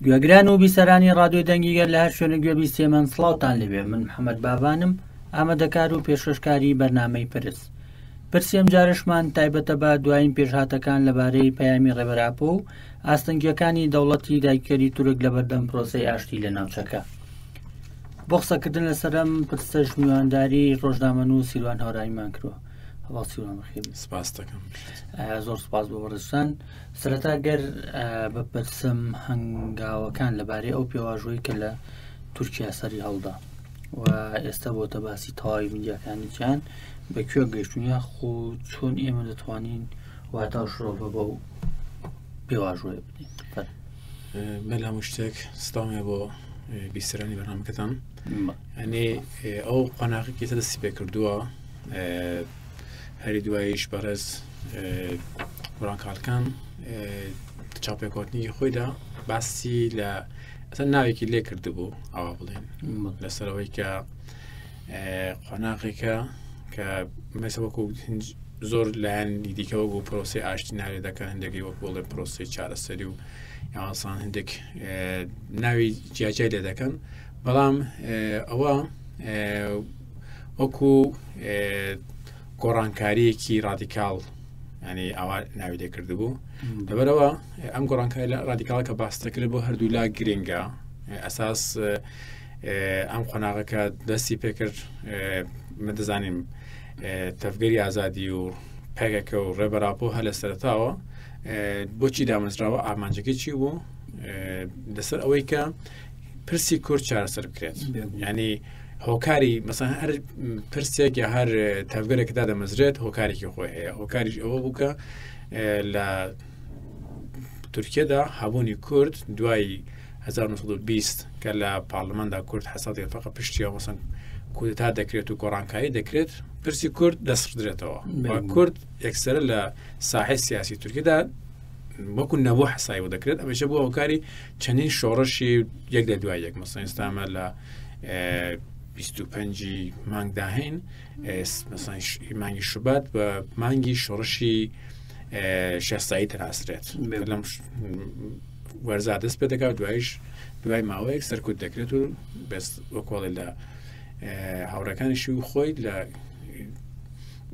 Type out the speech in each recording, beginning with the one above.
گوێگران و بیسەرانی ڕادیۆی دەنگی گەل لە هەر شوێنێک گوێ بیستێ من سڵاوتان لێبێ من محەممەد بابانم ئامادەکار و پێشکەشکاری بەرنامەی پرس پرسی ئەمجارەشمان تایبەتە بە دوایین پێشهاتەکان لەبارەی پەیامی ڕێبەر ئاپۆ و ئاستەنگیەکانی دەوڵەتی داگیرکەری تورک لەبەردەم پرۆسەی ئاشتی لە ناوچەکە. بۆ قسەکردن لەسەر ئەم پرسەش میوانداری ڕۆژنامەنووس سیروان هەورامیمان کردووە. هەواڵ سیروان بەخێر بێی. سپاس دەکەم. زۆر سپاس بۆ بەڕێزتان. سەرەتا گەر بپرسم هەنگاوەکان لەبارەی ئەو پێواژۆی کە لە تورکیا سەری هەڵدا و ئێستا بۆتە باسی تەواوی میدیاکانی جیهان بە کوێ گەیشتون یا خۆ چۆن ئێمە دەتوانین واتا و شرۆڤە بەو پێواژۆیە بدەین؟ بەر لە هەموو شتێک سڵاوم بۆ بیسەرانی بەرنامەکەتان. ئەنی ئەو قۆناغی کە دەستی پێ کردووە هەری دواییش بەڕێز گۆڕانکالکان چاپێکوتنی خۆیدا باسی لە ئەسە ناوێکی لێ کردبوو ئەوە بڵێن لەسەرەوەی کە قۆناغێکە کە مەسە وەکو زۆر لایەنی دیکە وەکو پرۆسی ئاشتی ناوێ دەکەن، هەندێکی وەک بڵێ پرۆسی چارەسەری و یاسان هەندێک ناوی جیاجیای لێ دەکەن، بەڵام ئەوە وەکو گۆڕانکاریەکی ڕادیکاڵ ینی ئەوە ناوی لێ کردبوو. لەبەرەوە ئەم گۆڕانکاری لە ڕادیکاڵ کە باس دەکرێت بۆ هەردوو لا گرنگە. ئەساس ئەم قۆناغەکە دەستی پێکرد، من دەزانین تەفگەری ئازادی و پەکەکە و ڕێبەراپۆ هەر لە سەرتاوە بۆچی دامەزراوە، ئامانجەکەی چی بوو؟ لەسەر ئەوەی کە پرسی کورد چارەسەر بکرێت. ینی هۆکاری مەسەن هەر پرسێک یا هەر تەڤگەرێکدا دەمەزرێت هۆکارێکی خۆی هەیە. هۆکاریش ئەوە بوو کە لە تورکیەدا هەبوونی کورد دوای 1920 کە لە پارلماندا کورد حساتی فقە پشتیەوە مەسەن کودتا دەکرێت و گۆڕانکاری دەکرێت، پرسی کورد دەسڕدرێتەوە. کورد یەکسرە لە ساحی سیاسی تورکیدا وەکو نەبوو حسای و دەکرێت. ئەمەشە بۆ هۆکاری چەندین شۆڕشی یەک لە دوای یەک. مەسەن ئێستامە لە 25 مانگدا هەین، مانگی شوبات بە مانگی شۆڕشی شێخ سەعید دەناسرێت. لەم وەرزا دەست پێ دەکات، دوایش دوای ماوەیەک سەرکوت دەکرێت و بەس وەکۆڵی لە هاوڕەکانیشی و خۆی لە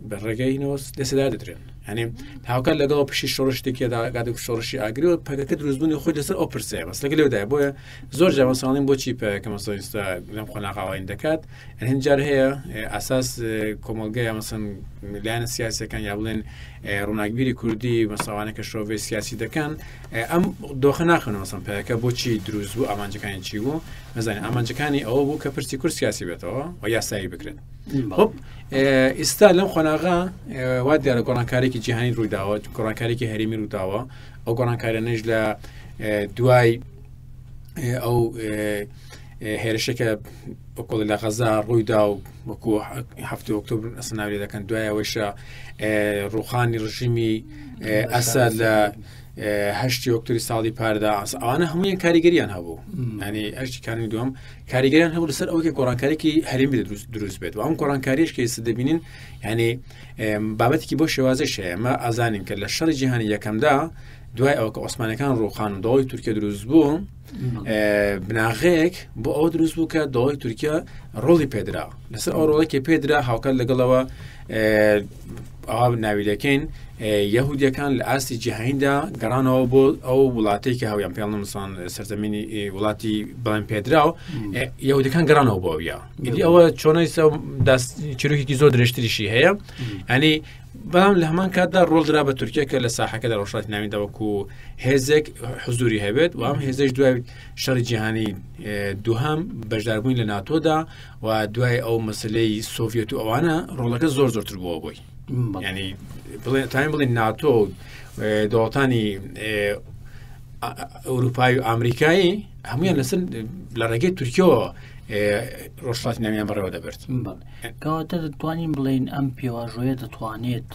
بە ڕێگەینەوە لەسەدا دەدرێن. ینی هاوکات لەگەڵ پشی شۆڕش تێکیدا گات و شۆڕشی ئاگری و پەکەکە دروستبوونی خۆی لەسەر ئەو پرسەیە مەسلەکە لێودایە. بۆیە زۆر جا مەساڵین بۆچی پەکە مەسەڵ لەم قۆناغاوین دەکات. هەند جار هەیە ئاساس کۆمەڵگە یا مەسەن لایەنە سیاسەکان یا بڵێن ڕووناکبیری کوردی مەساوانە کە شرۆڤەی سیاسی دەکەن ئەم دۆخە ناخەنەوە مەسەن پەکە بۆچی دروست بوو، ئامانجەکانی چی بوو. نەزانین ئامانجەکانی ئەوە بوو کە پرسی کورد سیاسی بێتەوە و یاسایی بکرێت. خب ئێستا لەم قۆناغا وا دیارە گۆڕانکارێکی جیهانی ڕوویداوە، گۆڕانکارێکی هەرێمی ڕووداوە. ئەو گۆڕانکارانەش لە دوای ئەو هێرشێکە وەکۆڵی لە غەزا ڕوویدا و وەکو هەفتی ئۆکتۆبر ئەسناوی دەکەن، دوای ئەوەیشە ڕوخانی ڕژیمی ئەسەد لە هەشتی ئۆکتۆری ساڵی پاردا، ئەوانە هەمویان کاریگەریان هەبوو. ینی هەشتی کانی دوم کاریگەریان هەبوو لەسەر ئەوەی گۆڕانکارێکی هەرێمی دروست بێت و ئەم گۆڕانکاریش کە ئێستا دەبینین ینی بابەتێکی بۆ شێوازش هەیە. ئەمە ئازانین کە لە شەڕی جیهانی یەکەمدا دوای ئەوە کە عوسمانەکان ڕوخان و دەوڵی تورکیا دروست بوو، بناغەیەک بۆ ئەوە دروست بوو کە دەوڵی تورکیا ڕۆڵی پێدرا. لەسەر ئەو ڕۆڵێکی پێدرا هاوکات لەگەڵەوە ئەوە ناوی دەکەین یەهودیەکان لە ئاستی جیهانیدا گەڕانەوە بۆ ئەو وڵاتێک کە هەویان پێڵ نووسان سەرزەمینی وڵاتی بەڵێن پێدراو، یەهودەکان گەڕانەوە بۆ ئەویا. ئیدی ئەوە چۆنی چیرۆکێکی زۆر درێژتریشی هەیە. ینی بەڵام لە هەمان کاتدا ڕۆڵ درا بە تورکیا کە لە ساحەکەدا ڕۆژهەڵاتی ناویندا وەکو هێزێک حزوری هەبێت و ئەم هێزێش دوای شەڕی جیهانی دووهەم بەشداربووین لە ناتۆدا و دوای ئەو مەسلەی سۆڤێت و ئەوانە ڕۆڵەکە زۆر زۆرتر بووە بۆی. ینی تایم بڵێن ناتۆ و دەوڵەتانی ئەوروپای و ئەمریکایی هەمویان لەسەر لە ڕێگەی تورکیەوە ڕۆژهەڵاتی ناویان بەڕێوە دەبرد. کەواتە دەتوانین بڵێین ئەم پێواژۆیە دەتوانێت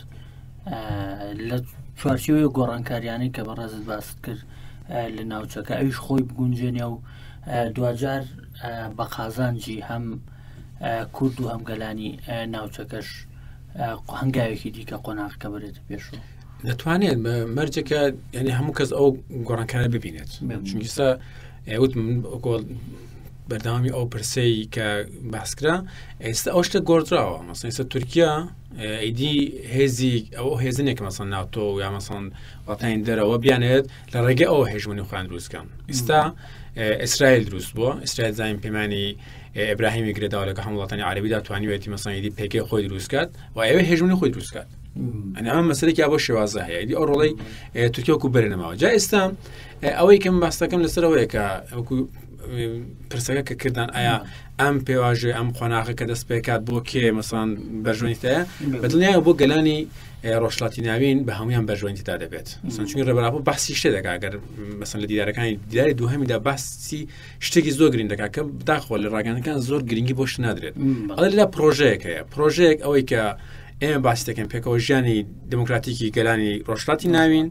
لە چوارچێوەی گۆڕانکاریانەی کە بەڕێزت باست کرد لە ناوچەکە ئەویش خۆی بگونجێنێ و دواجار بە قازانجی هەم کورد و هەم گەلانی ناوچەکەش هەنگاوێکی دیکە قۆناغەکە بەرێتە پێشەوە. دەتوانێت بە مەرجێکە، یعنی هەموو کەس ئەو گۆڕانکارە ببینێت، چونکیسا وتم بەردەوامی ئەو پرسەی کە باسکرا ئێستا ئەو شتە گۆڕدراوە مەسەن ئێستا تورکیا ئیدی هێزی ئەو هێزنێک مەسەن ناتۆ یا مەسەن وڵاتانی دەرەوە بیانێت لە ڕێگەی ئەو هێژمونی خۆیان دروستکەن ئێستا ئیسرائیل دروست بووە ئیسرائیل زانین پەیمانی ئیبراهیمی گرێداوە لەگە هەم وڵاتانی عەربیدا توانیوێتی مەسەن ئیدی پێگەی خۆی دروستکات و ئەوێ هێژمونی خۆی دروستکات ئەنی ئەمە مەسەلێکی بۆ شێوازە هەیە ئیدی ئەو ڕۆڵی تورکیا وەکو بەرێ نەماوە جا ئێستا ئەوەی کەم باستەکەم لەسەرەوەیە کە وەکو پرسەکە کە کردان ئایا ئەم پێواژێ ئەم قۆناغە کە دەست پێکات بۆ کێ مەسان بەرژەوەندیتایە بەدڵنیایە بۆ گەلانی ڕۆژهەڵاتی ناوین بە هەمویان بەرژەوەندیتا دەبێت چونکی ڕێبەراپۆ باسی شتێ دەکات گەر مەسەن لە دیدارەکانی دیداری دووهەمیدا باسی شتێکی زۆر گرنگ دەکات کە بداخەوە لە ڕاگەیاندنەکان زۆر گرنگی بۆش نادرێت ئەڵێ لە پرۆژەیەک هەیە پرۆژەیەک ئەوەی کە ئێمە باسی دەکەن پێکەوە ژیانی دموکراتیکی گەلانی ڕۆژهەڵاتی ناوین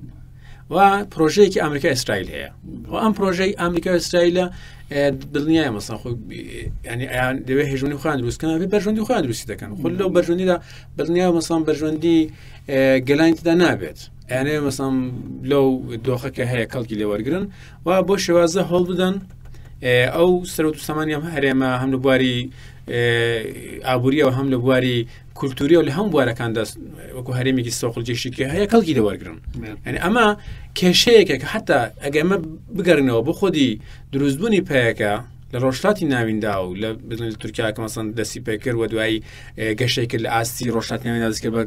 و پرۆژەیەکی ئەمریکا ئیسرائیل هەیە و ئەم پرۆژەی ئەمریکا ئیسرائیلە دڵنیایە مەسەن خۆ ینی ئەیان دەوێت هێژمونی خۆیان دروستکەن بێ بەرژەوەندی خۆیان دروستی دەکەن خۆ لەو بەرژەوەندیدا بەدڵنیا مەسان بەرژەوەندی گەلانی تدا نابێت ئەیانێ مەسان لەو دۆخەکە هەیە کەڵکی لێوەرگن و بۆ شێوازە هەوڵ بدەن ئەو سەرۆت و سامانی ئەم هەرێمە هەم لە بواری ئابووریەوە هەم لە بواری کولتوری و لە هەم بوارەکاندا وەکو هەرێمێکی سۆقلجێشیکە هەیە کەڵکی لەوەرگن یعنی ئەمە کێشەیەکە کە حتا ئەگەر ئەمە بگەڕنەوە بۆ خۆدی دروستبوونی پەیەکە لە ڕۆژهەڵاتی ناویندا و لە تورکیا کە مەسەن دەستی پێکرد و دوایی گەشەی کرد لە ئاستی ڕۆژهەڵاتی ناویندا دەست کرد بە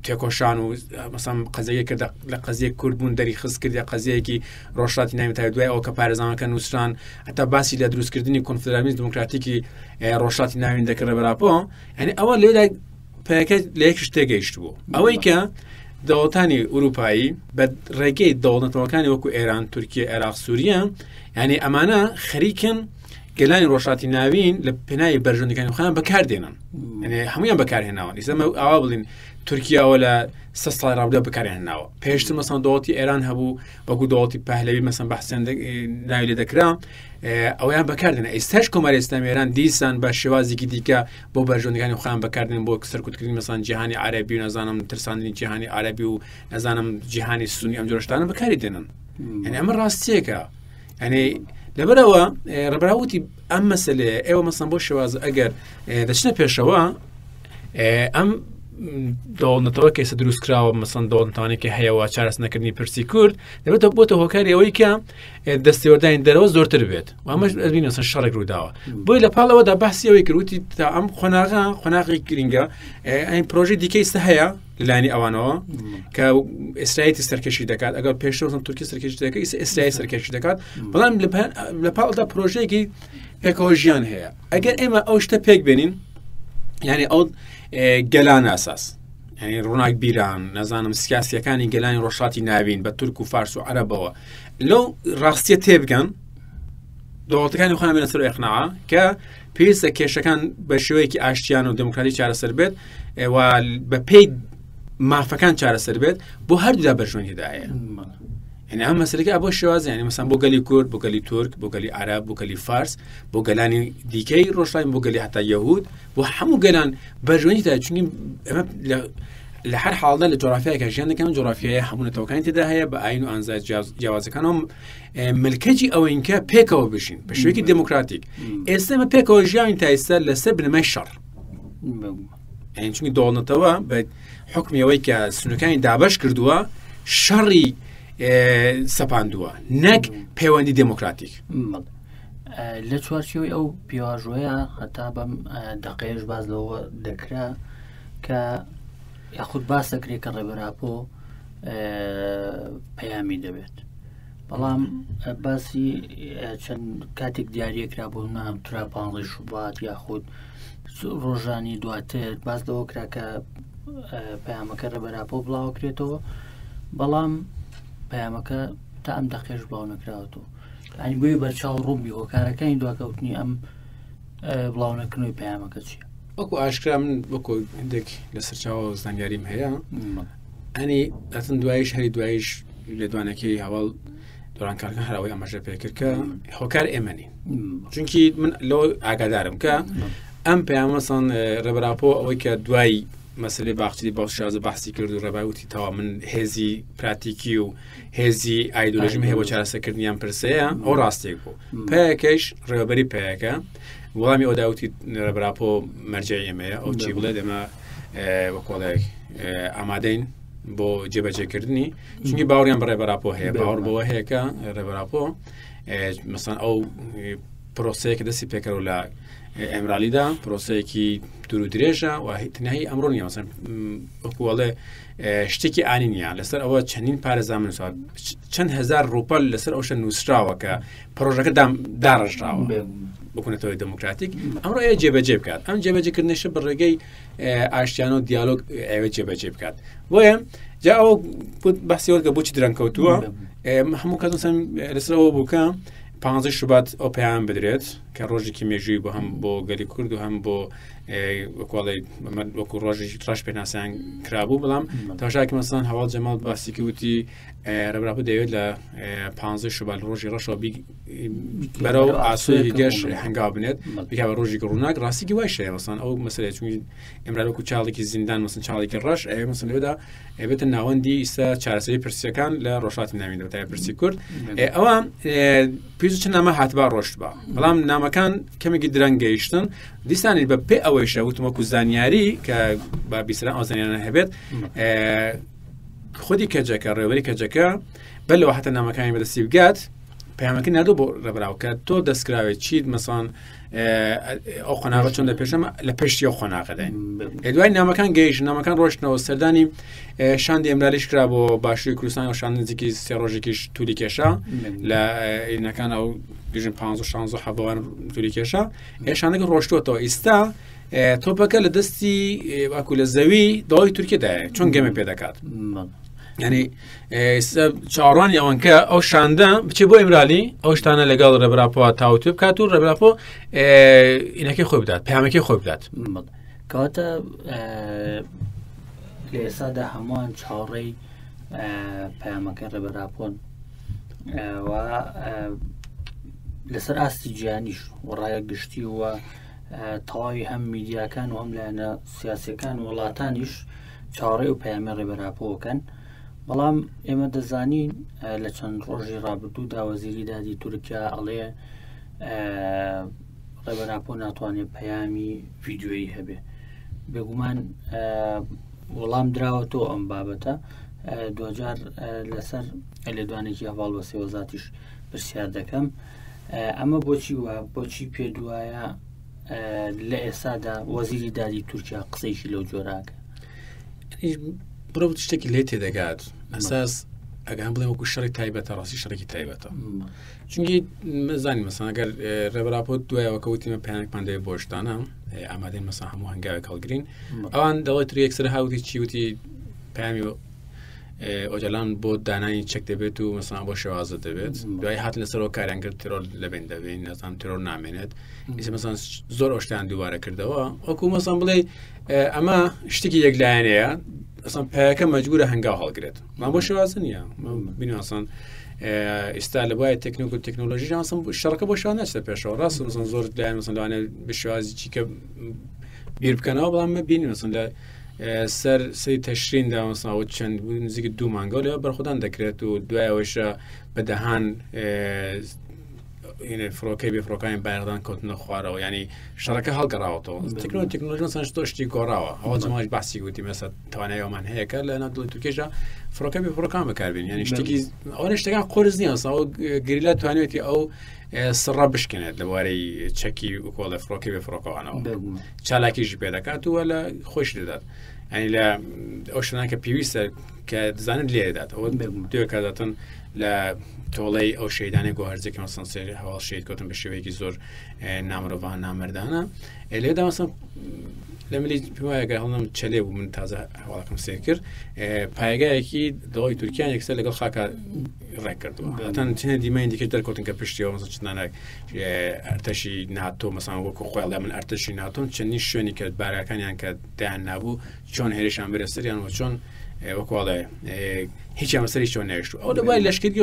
تێکۆشان و مەسەن قەزیە کرد لە قەزیە کورد بوون دەری خست کرد یا قەزیەکی ڕۆژهەڵاتی ناوین تا دوای ئەو کە پارێزانەکە نووسران هەتا باسی لە دروستکردنی کۆنفدرالیزمی دموکراتیکی ڕۆژهەڵاتی ناوین دەکرد ڕێبەراپۆ یعنی ئەوە لێدا پەکە لە یەک شت تێگەیشت بوو ئەوەی کە دەوڵەتانی ئوروپایی بە ڕێگەی دەوڵەتەوەکانی وەکو ئێران تورکیا عێراق سووریا یعنی ئەمانە خەریکن گەلانی ڕۆژهەڵاتی ناوین لە پێناوی بەرژەوەندەکانی خۆیان بەکاردێنن یعنی هەمویان بەکارهێناوە ئیستا ئاوا بڵین تورکیاوە لە سە ساڵ ڕابدا بەکارهێناوە پێشتر مەسان دەوڵەتی ئێران هەبوو وەکو دەوڵەتی پەهلەوی مەسەن بەحسیان ناوی لێ دەکرا ئەویان بەکاردێنە ئێستاش کۆماری ئیسلامی ئێران دیسان بە شێوازێکی دیکە بۆ بەرژەوەندەکانی خۆیان بەکاردێن بۆ سەرکوتکردنی مەسان جیهانی عەرەبی و نازانم ترساندنی جیهانی عەرەبی و نازانم جیهانی سونی ئەم جۆرە شتانە بەکاری دێنن یعنی ئەمە ڕاستیەکە یعنی لەبەرەوە ڕێبەراوتی ئەم مەسلەیە ئێوە مەسەن بۆ شێواز ئەگەر دەچنە پێشەوە ئەم دەوڵنەتەوە کەسە دروست کراوە مەسەن دەوڵنتانێکی هەیەەوە چارەس نەکردنی پرسی کورد دەبێتە بۆتە هۆکاری ئەوەی کە دەستێوەردانی دەرەوە زۆرتر بێت و ئەمەش ئەبینە سەر شەڕێک ڕووداوە بۆی لە پاڵەوەدا باسی ئەوەی کردوتی تا ئەم قۆناغە قۆناغی گرنگە ئەین پرۆژەی دیکەی ئێستا هەیە لەلایەنی ئەوانەوە کە ئیسرائیل سەرکێشی دەکات ئەگەر پێشتر تورکی سەرکێشی دەکات ئیستا ئیسرائیل سەرکێشی دەکات بەڵام لە پاڵدا پرۆژەیەکی پێکەوە ژیان هەیە ئەگەر ئێمە ئەو شتە پێک بێنین یعنی ئەو گەلان ئاساس یعنی ڕووناک بیران نازانم سیاسیەکانی گەلانی ڕۆژهەڵاتی ناوین بە تورک و فارس و عەرەبەوە لەو ڕاستیە تێبگەن دەوڵەتەکانی خۆیان بێنە سەر ئەقناعە کە پێویستە کێشەکان بە شێوەیەکی ئاشتیان و دموکراتی چارەسەر بێت و بە پێی مافەکان چارەسەر بێت بۆ هەردوولا بەرژەوەندیدایە یعنی ئەم مەسەلەکە بۆ شێواز یعنی مەسەن بۆ گەلی کورد بۆ گەلی تورک بۆ گەلی عرب بۆ گەلی فارس بۆ گەلانی دیکەی ڕۆژهەڵاتی بۆ گەلی هەتا یەهود بۆ هەموو گەلان بەرژەوەندی تا چونکی ئەمە لە هەر حاڵدا لە جۆرافیایەکە ژیان دەکەن جۆرافیای هەموو نەتەوەکانی تێدا هەیە بە ئاین و ئانزا جیاوازەکانەوە ملکەجی ئەوەین کە پێکەوە بژین بە شێوەیەکی دێموکراتیک ئێستا ئێمە پێکەوە ژیاوین تا ئێستا لەسەر بنەمای شەڕ یعنی چونکی دەوڵەتەوە بە حکمی ئەوەی کە سنوورەکانی دابەش کردووە شەڕی سەپاندووە نەک پەیوەندی دێموکراتیک لە چوارچێوەی ئەو پێواژۆیە هەتا بەم دەقەیەش باز لەوە دەکرا کە یاخود باس دەکرێت کە ڕێبەراپۆ پەیامی دەبێت بەڵام باسی چەند کاتێک دیاریەکرا بۆ نام ترا پ شوبات یاخود ڕۆژانی دواتر باس لەوە کرا کە پەیامەکە ڕێبەراپۆ بڵاوکرێتەوە بەڵام پەیامەکە تا ئەم دەقێش بڵاو نەکراوەتەوە ئەنی بۆیە بەرچاو ڕوون بی هۆکارەکانی دواکەوتنی ئەم بڵاونەکردنەوەی پەیامەکە چییە؟ وەکو ئاشکرا من وەکو هەندێک لە سەرچاوە زانیاریم هەیە ئەنی ئەتن دوایش هەری دوایش لێدوانەکەی هەواڵ دۆرانکارکە هەرەوەی ئەمەژە پێکرد کە هۆکار ئێمە نین چونکی من لەوە ئاگادارم کە ئەم پەیامەسان ڕێبراپۆ ئەوەی کە دوای مەسلەی باخچلی بەو شازە بەحسی کرد و ڕێبای وتی تەوا من هێزی پراتیکی و هێزی ئایدۆلۆژیم هەیە بۆ چارەسەکردنیان پرسەیە ئەو ڕاستێک بوو پەیەکەش ڕێوەبەری پەیەکە وەڵامی ئەو داوتی ڕێبراپۆ مەرجعی ئێمەیە ئەو چی بڵێت ئێمە وەکۆڵێک ئامادەین بۆ جێبەجێکردنی چونکی باوەڕیان بە ڕێبەراپۆ هەیە باوەڕ بەوە هەیە کە ڕێبەراپۆ مەسان ئەو پرۆسەیەکە دەستی پێکەوە لە ئەمرالیدا پرۆسەیەکی دوور و درێژە و تەنهایی ئەمڕۆ نیە مەسەن وەکوڵێ شتێکی ئانی نییە لەسەر ئەوە چەندین پارێزا نووسا چەند هزار ڕوپەل لەسەر ئەوشە نووسراوە کە پرۆژەکە داڕژراوە بکونەتەوەی دموکراتیک ئەمڕۆ ئەیە جێبەجێ بکات ئەم جێبەجێکردنیشە بە ڕێگەی ئاشتیانە و دیالۆگ ئەوێ جێبەجێ بکات بۆیە جا ئەوە بەسیەوە کە بۆچی درەنگ کەوتووە هەموو کەس لەسەرەوە بووکە پانزەی شوبات ئەو پەیام بدرێت کە ڕۆژێکی مێژووی بۆ هەم بۆ گەلی کورد و هەم بۆ وەکوڵی وەکو ڕۆژێکی ڕەش پێناسیان کرابوو بەڵام تاشاکی مەسان هەواڵ جەماڵ باسیکی وتی ڕێبراپە دەیەوێت لە پانزەی شوبات ڕۆژی ڕەشەوە بەرەو ئاسۆیەکی گەش هەنگاو بنێت بکە بە ڕۆژێکی ڕووناک ڕاستیکی وای شەیە مەسان ئەو مەسەلەیە چونکی ئێمرا وەکو چاڵێکی زیندان مەسن چاڵێکی ڕەش ئەوێ مەسن لەوێدا ئەبێتە ناوەندی ئیستا چارەسەری پرسیەکان لە ڕۆژهەڵاتی ناوین بە پرسی کورد ئەوە پێویست چ نامە هاتبا ڕۆشتبا بەڵام نامەکان کەمێکی درەنگ گەیشتن دیسانی بە پێ ئەوەیشە وتم وەکو زانیاری کە با بیسران ئەو زانیانە هەبێت خودی کەجەکە ڕێوەری کەجەکە بەر لەوە حتا نامەکانی بەدەستی بگات پەیامەکە نردو بۆ ڕێبراو کە تۆ دەستکراوێت چیت مەسان ئەو قۆناغە چۆن دەپێشم لە پشتی ئەو قۆناغەداین دوای نامەکان گەیش نامەکان ڕۆشتنەوە سەردانی شاندی ئەمرالیش کرا بۆ باشووری کوردستان و شان نزیکی سێ ڕۆژێکیش تولی کێشا لە ئینەکان ئەو بژن 15 16 حەوان تولی کێشا ئێشانەکە ڕۆشتوەتەوە ئیستا تۆپەکە لە دەستی واکو لە زەوی داوای تورکیدایە چۆن گەمە پێ دەکات ینی چاوەڕوانی ئەوەن کە ئەو شاندە بچێ بۆ ئیمرالی ئەو شتانە لەگەڵ ڕێبراپەوە تاوتوێ بکات و ڕێبراپۆ ئینەکەی خۆی بدات پامەکەی خۆی بدات کەواتە لە ئێستادا هەمووان چاوەڕێی پەیامەکەی ڕێبەراپۆن و لەسەر ئاستی جیانیش و ڕایە گشتی و تەواوی هەم میدیاکان و هەم لایەنە سیاسەکان وڵاتانیش چاوەڕێی ئەو پەیامەی ڕێبەر ئاپۆ بکەن، بەڵام ئێمە دەزانین لە چەند ڕۆژی ڕابردوودا وەزیری دادی تورکیا ئەڵێ ڕێبەر ئاپۆ ناتوانێت پەیامی ڤیدیۆیی هەبێ. بێگومان وەڵام دراوەتەوە ئەم بابەتە دوجار لەسەر لێدوانێکی هەواڵ بە سێوەزاتیش پرسیار دەکەم ئەمە بۆچی وە بۆچی پێ دوایە لە ئێستادا وەزیری دادی تورکیا قسەیشی لەو جۆراکە بڕۆ شتێکی لێ تێدەگات ئەساس ئەگەم بڵێ وەکو شەڕی تایبەتە ڕاستی شەڕێکی تایبەتە چونکی زانی مەسان ئەگەر ڕێبراپۆ دوایەوە کەوتیمە پێیانێکمان دەوێت بۆ شتانە ئامادەین مەسا هەموو هەنگاوێک هەڵگرین ئەوان دەڵێت تر یەکسەر هاوتی چیوتی پامی ئۆجالان بۆ دانانی چەک دەبێت و مەسان بۆ شێوازە دەبێت دوای هات لەسەرەوە کاریان کرد ترۆر لەبێن دەبین نەزان ترۆر نامێنێت ئیسە مەسان زۆر ئەوشتیان دووبارە کردەوە وەکو مەسان بڵێ ئەمە شتێکی یەکلایەنەیە ئەسان پایەکە مەجبورە هەنگاو هەڵگرێت ما بۆ شێوازە نییە بیناسان ئێستا لە وایە تەکنیک و تەکنۆلۆژی ژانسم شەڕەکە بۆ شوان ناچتە پێشەوە ڕاست مەسان زۆر لایەن مەسان لەوانێ بە شێوازی چیکە بیر بکەنەوە بەڵام مە بینی مەسن لە سەر سەی تەشرین داوەساوە چەند نزیک دوو مانگە لە بەرخۆدان دەکرێت و دوایەوەشە بە دەهان فڕۆکەی بێ فڕۆکانی بایەخدان کەوتنە خوارەوە ینی شەڕەکە هەڵگەڕاوەتەوە تەکنۆ تەکنۆلۆژی سان شتۆ شتی گۆڕاوە ئەوە جەماش باسی گوتی مەسە توانای ئەومان هەیە کە لە ناو دڵی تورکیشدا فڕۆکە بێ فڕۆکان بەکاربێن ینی شتێکی ئەوە شتەکان قورس نییە ساوە گریلا توانێتی ئەو سڕە بشکێنێت لە بوارەی چەکی وکۆڵە فڕۆکەی بێ فڕۆکەوانەوە چالاکیشی پێ دەکات و لە خۆش دەدات ئەنی لە ئەو شوێنان کە پێویستە کە دەزانن لێدات ئەوە دوێکداتن لە تۆڵەی ئەو شەیدانەی گۆهرزێکی مەسەن سێ هەواڵ شەید کەوتن بە شێوەیەکی زۆر نامرۆڤان نامەردانە لێدا مەسەن لە ملی پێوایەگە هەڵم چەلێ بوو من تازە هەواڵەکەم سێ کرد پایگایەکی دەوڵی تورکیان یەکسەر لەگەڵ خاکە ڕێک کردووە هەتان چنە دیمەین دیکە دەرکەوتن کە پشتیەوە مەسەن چنانە ئەرتەشی ناتۆ مەسان وەکو خۆیان من ئەرتەشی ناتۆن چەندین شوێنی کرد بارەکانیان کە دایان نابوو چۆن هێرشان برە سەریان و چۆن وەکواڵێ هیچیان بەسەری چۆن نێشت ئەو لە بای لەشکری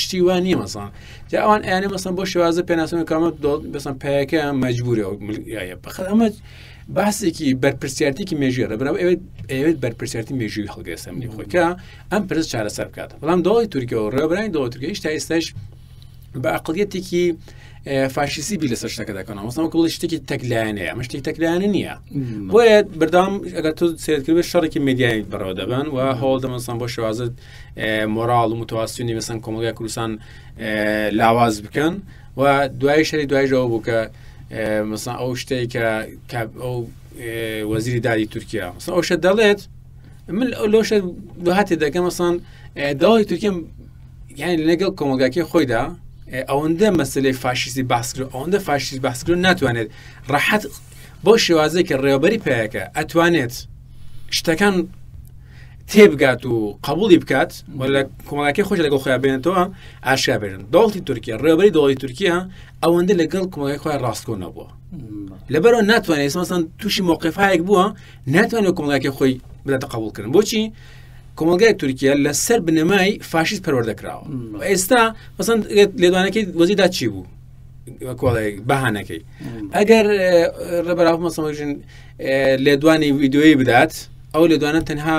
شتی وان نییە مەسان جا ئەوان ئەیانە مەسان بۆ شێوازە پێناسەوە کامە بەسان پایەکە مەجبورە بەخەت ئەمە باسێکی بەرپرسیارتێکی مێژوی ڕێبەرەوە ئەوێت ئەوێت بەرپرسیارتی مێژوی هەڵگرێت منی خۆی کە ئەم پرس چارەسەر بکات بەڵام دەوڵی تورکیا و ڕێبەرانی دەوڵی تورکیا تا ئێستاش بە ئەقلیەتێکی فاشیسی بی لەسەر شتەکە دەکەن مەسەڵ کوڵی شتێکی تەکلایەنەیە ئەمە شتێکی تەکلایەنە نییە بۆیە بەردەوام ئەگەر تۆ سێرت کردبێت شەڕێکی میدیایی بەڕێوە دەبەن و هەوڵ دەمەسان بۆ شێوازت مۆراڵ و متواسیونی مەسەن کۆمەڵگای کوردستان لاواز بکەن و دوای شەری دوایشەوە بوو کە مەسەن ئەو شتێک کە ئەو وەزیری دادی تورکیا مەسەن ئەو شت دەڵێت من لەو شت هاتێ دەکەم مەسەن داوای تورکیا یعنی لەگەڵ کۆمەڵگاکەی خۆیدا ئەوەندە مەسلەی فاشیستی باسکرد ئەوەندە فاشیست باسکرد ناتوانێت ڕەحەت بۆ شێوازێک کە ڕێوەبەری پیاکە ئەتوانێت شتەکان تێبگات و قبولی بکات و لە کۆمەڵاکەی خۆش لەگەڵ خۆیان بێنێتەوە ئاشکرا بێن دەوڵەتی تورکیا ڕێوەبەری دەوڵەتی تورکیا ئەوەندە لەگەڵ کۆمەڵگای خۆیان ڕاستگۆ نەبووە لەبەرەوە ناتوانێت ئێستا تووشی مۆقفایەک بووە ناتوانێت کۆمەڵگاکەی خۆی بداتە قبولکردن بۆچی کۆمەڵگای تورکیا لەسەر بنەمای فاشیست پەروەردە کراوە ئێستا مەسەن لێدوانەکەی وەزیدا چی بوو کۆڵێک بەهانەکەی ئەگەر ڕێبەراف مەسەمەژن لێدوانی ویددیویی بدات ئەو لێدوانە تەنها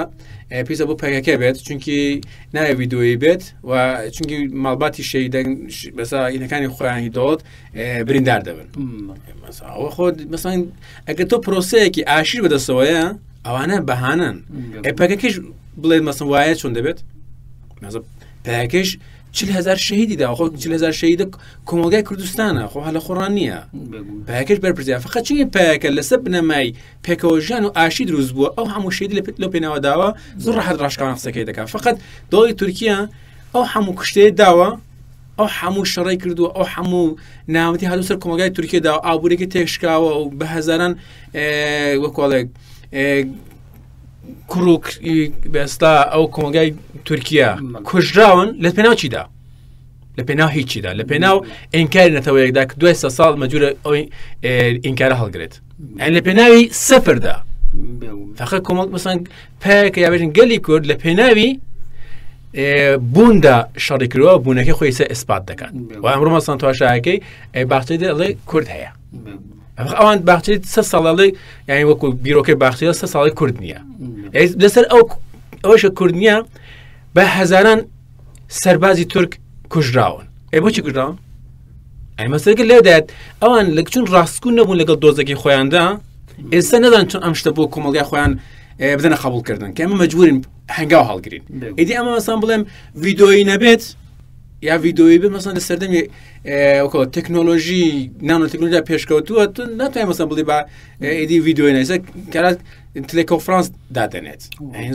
پیسە بۆ پەکەکە بێت چونکی ناوێ ویددیویی بێت و چونکی ماڵباتی شەیدەن بەسا ئینەکانی خۆیانی دەوڵەت بریندار دەبن ئەوە خۆ مەسان ئەگەر تۆ پرۆسەیەکی ئاشیر بەدەستەوەیە ئەوانە بەهانن ئەی پەکەکەش بڵێن مەسن وایە چۆن دەبێت پەکەش هزار شەهیدی دا خۆ هزار شەهیدە کۆمەلگای کوردستانە خۆ هەلە خۆڕان نییە پاکەش بەرپرسیار فقط چی پاکە لەسەر بنەمای پێکەوە ژیان و ئاشی دروست بووە ئەو هەموو شەهیدی لە لەو پێناوە داوە زۆر ڕەحەت ڕاشکاوان قسەکەی دەکات فقط دەوڵی تورکیا ئەو هەموو کوشتەیە داوە ئەو هەموو شەڕی کردووە ئەو هەموو نامەتی هەلو سەر کۆمەلگای تورکیا دا ئابوورێکی تێکشکاوە و بە هەزاران وەکۆڵێک کوڕ بێستا ئەو کۆمەلگای تورکیا کوژراون لە پێناو چیدا لە پێناو هیچیدا لە پێناو ئینکاری نەتەوەیەکدا کە دوای سە ساڵ مەجورە ئەوی ئینکارە هەڵگرێت ئەین لە پێناوی سەفردا فقط کۆمەڵ مەسەن پێکە یاێژن گەلی کورد لە پێناوی بووندا شەڕی کردووە بوونەکەی خۆی سە ئیسپات دەکات و ئەمڕۆ مەسەن تواشایەکەی ئەی باخچەی دەڵێ کورد هەیە ئەوان باخچەی سە ساڵەڵی یانی وەکو بیرۆکەی باخچەیە سە ساڵی کورد نییە لەسەر ئەو ئەوەشە کورد نییە بە هەزاران سەربازی تورک کوژراون ئەی بۆچی کوژراون ئەی مەسەرەکە لێدات ئەوان لە چون ڕاستگو نەبوون لەگەڵ دۆزەکەی خۆیاندا ئێستا نەدان چون ئەم شتە بۆ کۆمەڵگای خۆیان بدەنە قبولکردن کە ئەمە مەجبورین هەنگاو هەڵگرین ئیدی ئەمە مەسان بڵێم ڤیدۆیی نەبێت یا ڤیدۆیی بێت مەسان لە سەردەمی تەکنۆلۆژی نانۆ تەکنۆلۆژیا پێشکەوتووە تو ناتوانێت مەسان بڵێ با ئیدی ڤیدۆی نەیسە کارات تلێکۆفرانس دادەنێت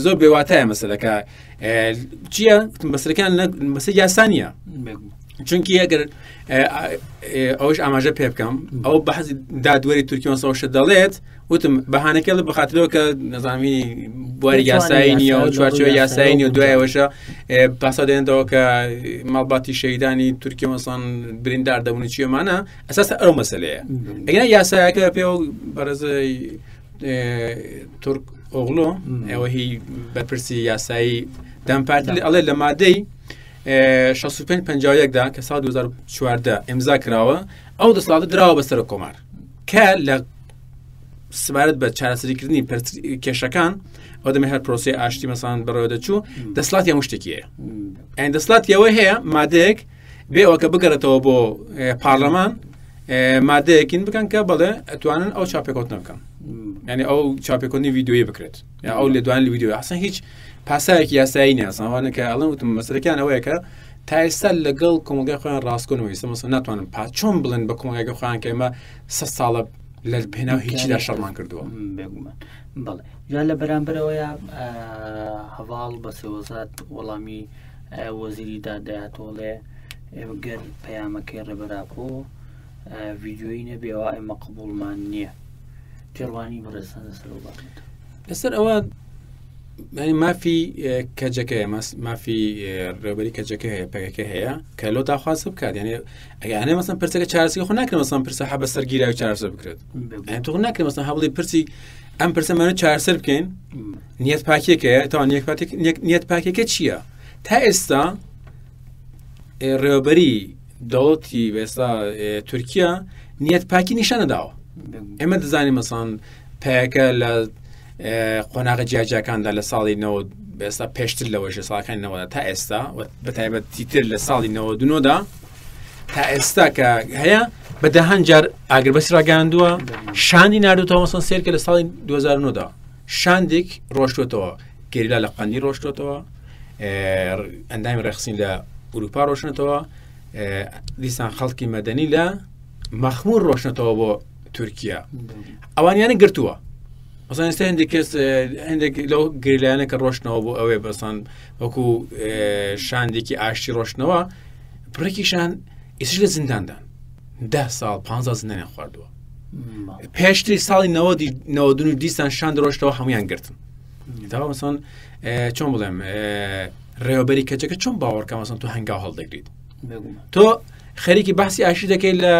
زۆر بێواتایە مەسەلەکە چییە مەسەکان مەسە یاسانیە چونکی ئەگەر ئەوش ئاماژە پێ بکەم ئەو بەحز دادوەری تورکیۆنسەوەشە دەڵێت وتم بەهانەکە لە بەخاترەوە کە نەزانانی بواری یاسایی نییە و چوارچەوە یاسایی نیە و دوایەوەشە پاسا دێنەوە کە ماڵباتی شەیدانی تورکیۆنسان بریندار دەبوون چیەمانە ئەساس ئەو مەسلەیە ئەگەر یاسایەکە پێ بەڕێزی تورک ئۆغلۆ ئەوە هی بەرپرسی یاسایی دەم پارتی ئەڵێ لە مادەی 65 دا کە ساڵ 2014 ئیمزا کراوە ئەو دەسەڵاتە دراوە بە سەرۆک کۆمار کە لە سبارەت بە چارەسەریکردنی کێشەکان ئەو دەمێ هەر پرۆسی ئاشتی مەسان بەڕێوە دەچوو دەسڵاتی هەموو شتێکی هەیە ئەین دەسڵاتی ئەوە هەیە مادەیەک بێ ئەوە کە بگەڕێتەوە بۆ پارلەمان مادەیەکین بکەن کە بەڵێ ئەتوانن ئەو چاپێکەوتنە بکەن یعنی ئەو چاپێکردنی ڤیددیوی بکرێت یا ئەو لێدوان لە ڤیددیو ئەسان هیچ پاسایەکی یاسایی نیاسانوانە کە ئەڵێن وتم مەسەرەکان ئەوەیە کە تا ئێستا لەگەڵ کۆمەڵگای خۆیان ڕاستکۆنەوە ئێستا مەسەن ناتوانن پا چۆن بڵێن بە کۆمەڵگای خۆیان کە ئێمە سە ساڵە لە پێناو هیچیدا شەڕمان کردووە بێگومان بەڵێ جا لە بەرامبەرەوەیە هەواڵ بە سێوەزات وەڵامی وەزیری داد دەیاتۆڵێ گەر پەیامەکەی ڕێبەراپۆ ڤیددیویی نەبێەوە ئێمە قبولمان نییە تێڕوانی بەڕێزان لەسەر ئەو بابەتە لەسەر ئەوە ینی مافی کەجەکەیە مافی ڕێبەری کەجەکە هەیە پەکەکە هەیە کە لۆ داخواز بکات یعنی ئەگەیانێ مەسن پرسەکە چارەسەری خۆ ناکرێت مەسن پرسە حە بەسەر گیراوی چارەسەر بکرێت یعنی تۆ ناکرێت مەسن هەوڵی پرسی ئەم پرسەمانە چارەسەر بکەین نیەت پاکێکە تا نیەت پاکێکە چییە تا ئێستا ڕێوەبەری دەوڵەتی ئێستا تورکیا نیەت پاکی نیشانەداوە ئێمە دەزانین مەسان پەکە لە قۆناغە جیاجیاکاندا لە ساڵی نەوە ئێستا پێشتر لەوەش لە ساڵەکانی نەوەدا تا ئێستا بە تایبەتیتر لە ساڵی 99دا تا ئێستا کە هەیە بە دەهان جار ئاگربەسی ڕاگەاندووە شاندی نردوتەوە مەسەن سێرکە لە ساڵی 2009دا شاندێک ڕۆشتوتەوە گەریلا لە قەندی ڕۆشتوتەوە ئەندامی ڕێخسین لە ئەوروپا ڕۆشنەتەوە دیسان خەڵکی مەدەنی لە مەخمور ڕۆشنەتەوە بۆ تورکیا ئەوانیانە گرتووە مەسەن ئێستا هەندێک کەس هەندێک لەو گریلایانە کە ڕۆشتنەوە بۆ ئەوێ بەسان وەکو شاندێکی ئاشتی ڕۆشتنەوە بڕێکیشان ئێسش لە زینداندان ده ساڵ پ زیندانیان خواردووە پێشتری ساڵی نەوەدی نەوەدون و دیسان شاند ڕۆشتەوە هەمویان گرتن داوا مەسەن چۆن بڵێم ڕێوەبەری کەچەکە چۆن باوەڕکە مەسەن تۆ هەنگاو هەڵدەگریت تۆ خەریکی باسی ئاشتی دەکەیت لە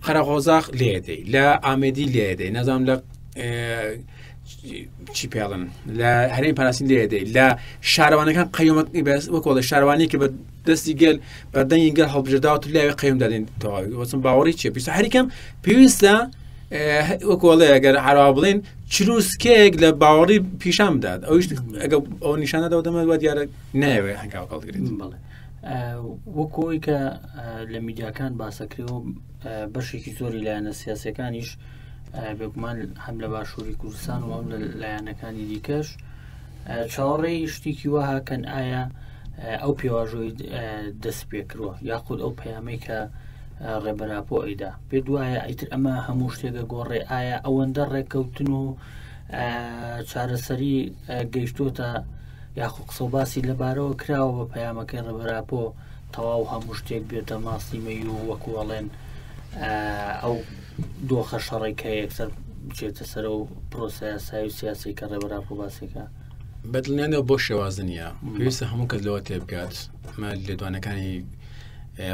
قەرەقۆزاخ لێدەی لە ئامێدی لێدەی نازانم لە چی پێڵن لە هەرێم پاراستن لێدەی لە شارەوانەکان قەیومە وەکۆڵە شارەوانی کە بە دەستی گەل بەردەنگی گەل هەڵبژێرداوە تو لاوێ قەیوم دادێن تەواوی وەچم باوەڕی چیە پێویستە هەریکەم پێویستە وەکۆڵێ ئەگەر عراوا بڵێن چروسکێک لە باوەڕی پیشان بدات ئەوش ئەگە ئەو نیشانەدەوە دەمە وا دیارە نایەوێ هەنگاو هەڵگرێت بەڵێ وەکۆی کە لە میدیاکان باسەکرێ و بەشێکی زۆری لایەنە سیاسەکانیش بێگومان هەم لە باشووری کوردستان و هەم لە لایەنەکانی دیکەش چاوەڕێی شتێکی وەها کەن ئایا ئەو پێواژۆی دەست پێ کردووە یاخود ئەو پەیامەی کە ڕێبەراپۆ ئەیدا پێ دوایە ئیتر ئەمە هەموو شتێکە گۆڕێ ئایا ئەوەندە ڕێککەوتن و چارەسەری گەیشتۆتە یاخۆ قسە و باسی لەبارەوە کراوە بە پەیامەکەی ڕێبەراپۆ تەواو هەموو شتێک بێتە ماستی مەی و وەکو ئەڵێن ئەو دۆخە شەڕی کە یەکسەر بچێتە سەر و پرۆسە یاسایی و سیاسی کە ڕێبەراپۆ باسێکە بەدڵنیانەوە بۆ شێواز نییە پێویستە هەموو کەس لەوە تێبگات ئەمە لێدوانەکانی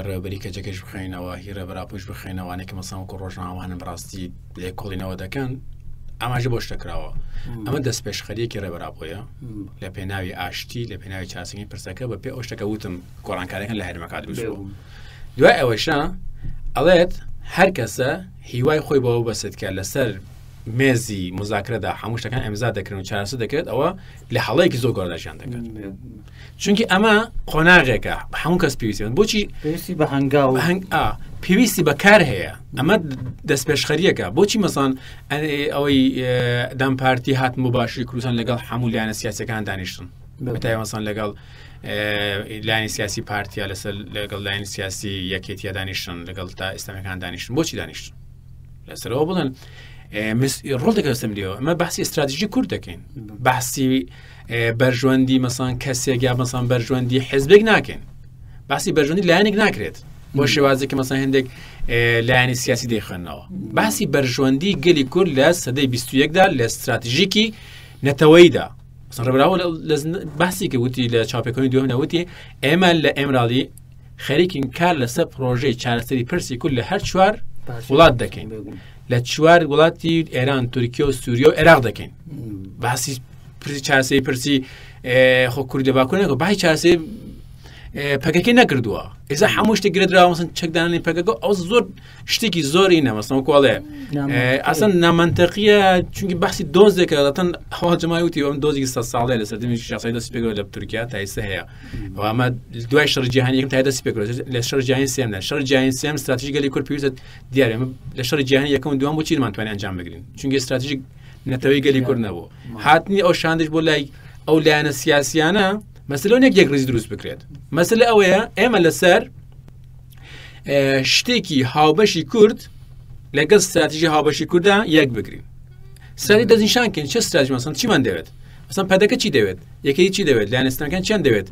ڕێبەری کەجەکەش بخوێنەوە هی ڕێبەراپۆش بخوێنەوانێک کە مەسان وەکو ڕۆژنامەوانن بەڕاستی لێکۆڵینەوە دەکەن ئاماژە بۆ شتە کراوە ئەمە دەست پێشخەریەکی ڕێبەراپۆیە لە پێناوی ئاشتی لە پێناوی چارەسەری پرسەکە بە پێ ئەو شتەکە وتم گۆڕانکاریەکان لە هەرێمەکە دروست بوو دوای ئەوەشە ئەڵێت هەر کەسە هیوای خۆی بەوە بەسێت کە لەسەر مێزی مزاکرەدا هەموو شتەکان ئەمزا دەکرن و چارەسە دەکرێت ئەوە لە هەڵەیەکی زۆر گەورەدا ژیان دەکات چونکی ئەمە قۆناغێکە هەموو کەس پێویستی بۆچی پێویستی بە هەنگاو هەنگ پێویستی بە کار هەیە ئەمە دەستپێشخەریەکە بۆچی مەسان ئەوەی دەم پارتی هاتن بۆ باشووری کوردستان لەگەڵ هەموو لایەنە سیاسەکان دانیشتن بەتایمەسان لەگەڵ لایەنی سیاسی پارتیا لەسەر لەگەڵ لایەنی سیاسی یەکێتیا دانیشتن لەگەڵ تا ئیسلامیەکان دانیشتن بۆچی دانیشتن لەسەرەوە بڵێن ڕۆڵ دەکەستم لێەوە ئەمە باسی استراتیژی کورد دەکەین باسی بەرژوەندی مەسان کەسێک یا مەسان بەرژوەندی حزبێک ناکەین باسی بەرژوەندی لایەنێک ناکرێت بۆ شێوازێکی مەسان هەندێک لایەنی سیاسی دەیخوێندنەوە باسی بەرژوەندی گەلی کورد لە سەدەی 21دا لە استراتیژیکی نەتەوەیدا ڕێبراوە باسی کە وتی لە چاپێکەوەی دوێنە وتی ئێمە لە ئێمراڵی خەریکین کار لەسەر پرۆژەی چارەسەری پرسی کورد لە هەر چوار وڵات دەکەین لە چوار وڵاتی ئێران تورکیا و سووریا و عێراق دەکەین باسی پرسی چارەسەری پرسی خۆ کوردە باکوورەکە بای چارەسەری پەکەکەی نەکردووە ئێستا هەموو شتێک گرێدراوە مەسەن چەکدانانی پەکەکە ئەو زۆر شتێکی زۆری نەمەسەن کۆڵێ ئەسن نامەنتەقیە چونکی باسی دۆزێکە دەتەن هەوا جەمای وتی ئەم دۆزی سە ساڵێ لە سەردەمی شخصی دەست پێگەوە لە تورکیا تا ئێستا هەیە ئەمە دوای شەڕ جیهانی یەکەم تا دەست پێکرد لە شەڕ جیهانی سێمدا شەڕ جیهانی سێم استراتیژی گەلی کورد پێویستە دیارە لە شەڕ جیهانی یەکەم دوام بۆ چیمان توانین ئەنجام بگرین چونکە استراتیژی نەتەوەی گەلی کورد نەبوو هاتنی ئەو شاندش بۆ لای ئەو لایەنە سیاسیانە مەسلە نێک یەک ڕیز دروست بکرێت مەسلە ئەوەیە ئێمە لەسەر شتێکی هاوبەشی کورد لەگەڵ استراتیژی هاوبەشی کووردا یەک بگرین سەری دەستنیشان کەین چه استراتیژ مەسەن چیمان دەوێت مەسەن پەدەکە چی دەوێت یەکەی چی دەوێت لایەنستانەکان چیان دەوێت